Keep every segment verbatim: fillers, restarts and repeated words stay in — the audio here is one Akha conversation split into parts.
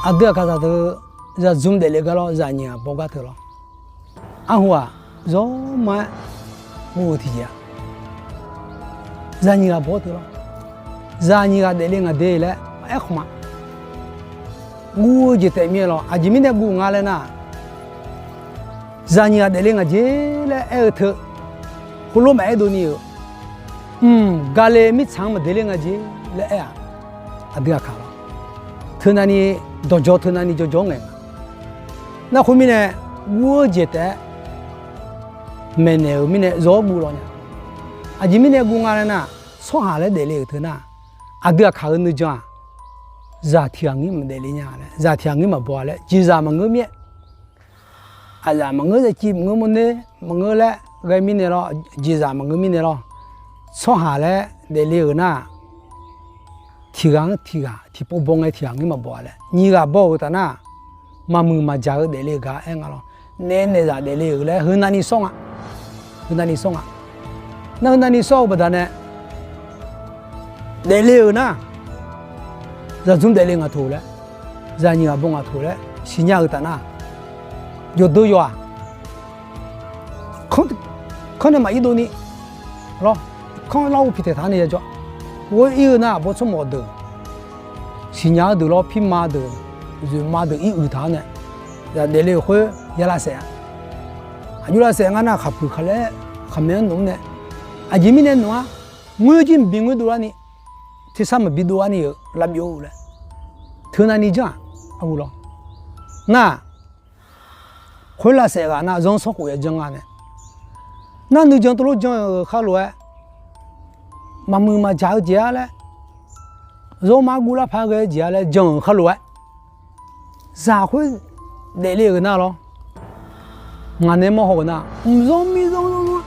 Aqdui aqkaq zaqdeuq zaqzmr daefle gar lawr, zaqnyiq ghaq baw gar teu lawr. Arhu-aq, zawrma-aer guv-eu tiqjeq-a. Zaqnyiq ghaq baw-aer teu lawr. Zaqnyiq ghaq daefle ngaq de laer aer khmq-a. Guv-eu jeq taef mir-aer lawr, aqjeq mirnae guv nga laer nar, zaqnyiq ghaq daefle ngaq jeq laer aer-eu teu, heulof maqaer dovni-euq, mq, gale mirtsaq-anr maqdaefle nga jeq laer aer-aq, aqdui aqkaq lawr. Teunavni dawqjawr, teunavni jawrjawr ngae nga. Nar khoermirnae, guv-eu jeq taef-aer maeqnaeq-euq mirnae zawr guv lawr nya. Aqjeq mirnae guv nga laer nar, tsawrhaq laer daefle-euq teu nar, aqdui aqkaq-eu nuijan-aq, zaq tiq ghaq ngir maqdaefle nya laer, zaq tiq ghaq ngir maqbaw-a laer jeqzaq maqngeur mir-aer, aqzaf maqngeur, zaqciv maqngeur, mawrner maqngeur laer ghae mirnae lawr, jeqzaq maqngeur mirnae lawr, tsawrhaq laer daefle-euq nar, tiq ghaq-anr tiq ghaq tiqpov baw ngae tiq ghaq ngir maqbaw-a laer, nyiq ghaq baw-euq taf nar, maqmuiq maqjaq-eu daefle-euq gar aer nga lawr. Naef naeqzaq daefle-euq laer heunavni sawr nga. Heunavni sawr nga. Nar heunavni sawr-eu baqdanae, daefle-euq nar, zaqzmr daefle ngaq toq laer, zaqnyiq ghaq baw ngaq toq laer siqnya-euq taf nar, yawqdeuq yawq-aq, kanr nae maqir dovni lawr, kanr lar-eu piqtaeq taq nae yajawr, ghoer ir-eu nar, bawrtsawrmawf deuq, siqnya-eu deuq lawr, pirma deuq, zoeqma deuq ir uiq taq-awr nae, zaq daefle-euq khoer ya lavsaef-a. Aqjox lavsaef ngar nar, khaqpuiq khaqlaer khaqmae-anr noeq-anr nae, aqjeq mirnae noeq-ar, ngoer jir maqbi ngoer dovlarni, tersar maqbi dovlarni-euq lavbyov-eu laer, teunavni janr-aq, arhu lawr. Nar, khoer lavsaef ghaq nar, zanrsanrkhof yajanr nga nae, nar nuijan teulof jan-euq khar lof-aer, maqmuiq maqjaq-eu jeq-a laer, zawrma guv lar paq ghae-eu jeq-a laer jan-euq khar lof-aer, zaq khoer daefle-euq nar lawr, ngaq nae mawrhaw-euq nar, mqzanr mirzanr zanr zanr,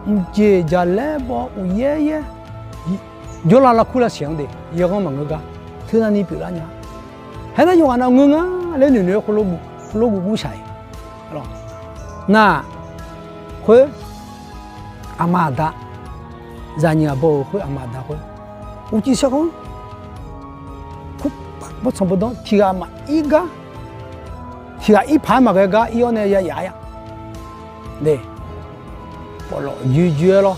mqjeq jaqlaer baw uqyaer yaer, jawrlav lavkur lavsiq-anr de, yaghanr maqngeur gar, teunavni pyeuflar nya. Haer nar yawqghaq nav ngeur nga laer noeqnoeq-aer, khoerlof guv guvshaq-iq nar, khoer aqma aqda, zaqnyiq ghaq baw-euq khoer aqma aqda khoer, uqcif sarkhanr, khoer bawrtsanq bawrdanr tiq ghaq maqir gar, tiq ghaq ir paq-aer maqghae gar ir-awr nae yayaf-aer-a. De, pawflawf joe joe-aer lawr,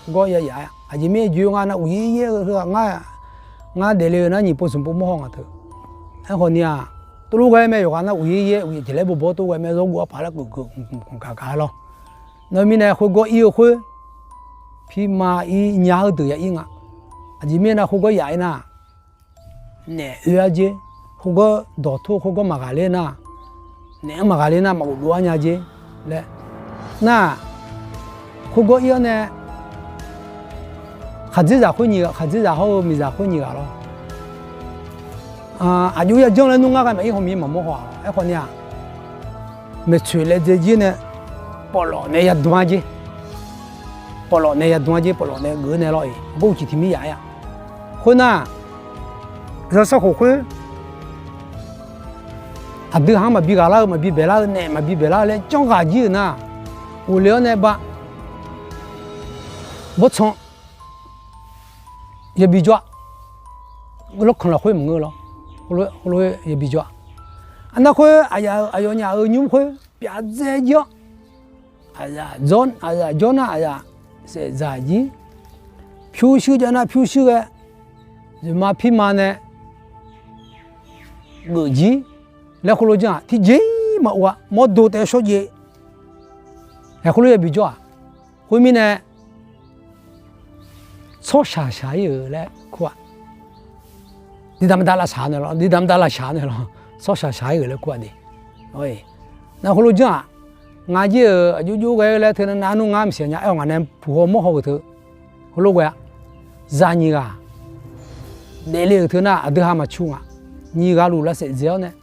gawr yayaf-aer-a. Aqjeq mirnae joe nga nar, uqyaer yaer-eu heu-aq, ngar, ngar daefle-eu nar, nyiq pov smq pov mawrhaw ngaq teu. Aerkhawf ni-aq, teulof ghae mae, yawqghaq nar uqyaer yaer, uqyaer jeq laer bawbaw teulof ghae mae, zawr guv-a paq laer keuv keuv khanq gaq gaq-aer lawr. Nawr mirnae khoergawr ir-eu khoer, pirma ir nya-eu deuq ya ir nga. Aqjeq mirnae nar, khoergawr yaf-aer nar, naef oe-ar jer, khoergawr dawqtor khoergawr maqghaqler nar, naef-anr maqghaqler nar, maqghof dov-ar nya jer laer. Nar, khoergawr ir-awr nae, khaqdzerzaq khoer nyiq ghaq, khaqdzerzaq hawr-eu miqzaq khoer nyiq ghaq lawr. Aqjox yajanr laer nmr ngar ghae maqir haw mir maqmawr haw-aq. Aerkhawf ni-aq, maeqtsoeq laedzae jir nae, pawflawf nae yadm-ar jer. Pawflawf nae yadm-ar jer, pawflawf nae geuf nae lawr-iq, bawr uqcif tiq mir yaf-aer-a. Khoernar, zanrsanrkhof khoer, aqdui haq-anr maqbi ghaqlar-eu, maqbi baeqlar-eu, naef maqbi baeqlar-eu laer janrghaq jir-euq nar, ghofle-awr nae ba, bawrtsanq yabi jawr-a. Lawrkanq lafkhoer maqngeur lawr, khoerlof yabi jawr-a. Arnar khoer aqyawfnyaf-euq nymr khoer pyaf dzae jir-awr, aqzaf jawr nar aqzaf saef dzaq jir, pyurshuir jav nar pyurshuir ghae, zoeqma pirma nae geuf jir laer khoerlof janr-aq, tiqjeq-ir maqov-a, mawrdo taef shawrjaev-aer khoerlof yabi jawr-aq. Khoermirnae, tsawrshaq shaq-ir-euq laer kur-aq. Diqdaq maqdaq lavshaq naeq lawr, diqdaq maqdaq lavshaq naeq lawr, tsawrshaq shaq-ir-euq laer kur-aq de. Nar khoerlof janr-aq, ngaq jir-euq aqjox jox ghae-eu laer teu nar, navnmr ngar maqsiq nya-aer, awq ngaq nae puq haw mawr haw-euq teu, heulof ghae-a. Zaq nyiq ghaq daefle-euq teu nar, aqdui ha maqcu ngaq. Nyiq ghaq luf lavsaef dzae-awr nae,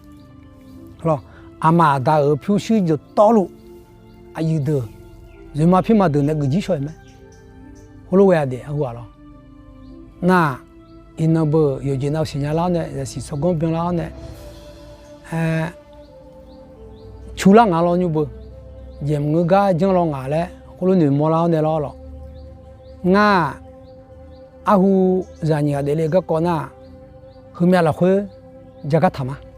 aqma aqda-euq pyurshuir dawqtawvluf, aqyuif deuq, zoeqma pirma deuq nae geuf jir shaw-iq mae. Heulof ghae-a de, arhu-aq lawr. Nar, iqnan beu yawqjeq nav siqnya lar-awr nae, zaqsiq tsawrganr byanlar-awr nae, cular ngaq lawr nymr beu, jeq maqngeur gar janr law ngaq laer khoerlof noeqmawr lar-awr nae lawr lawq. Ngar-aq, arhu zaq nyiq ghaq daefle garkawv nar, heumyav lafkhoer jagar taq ma.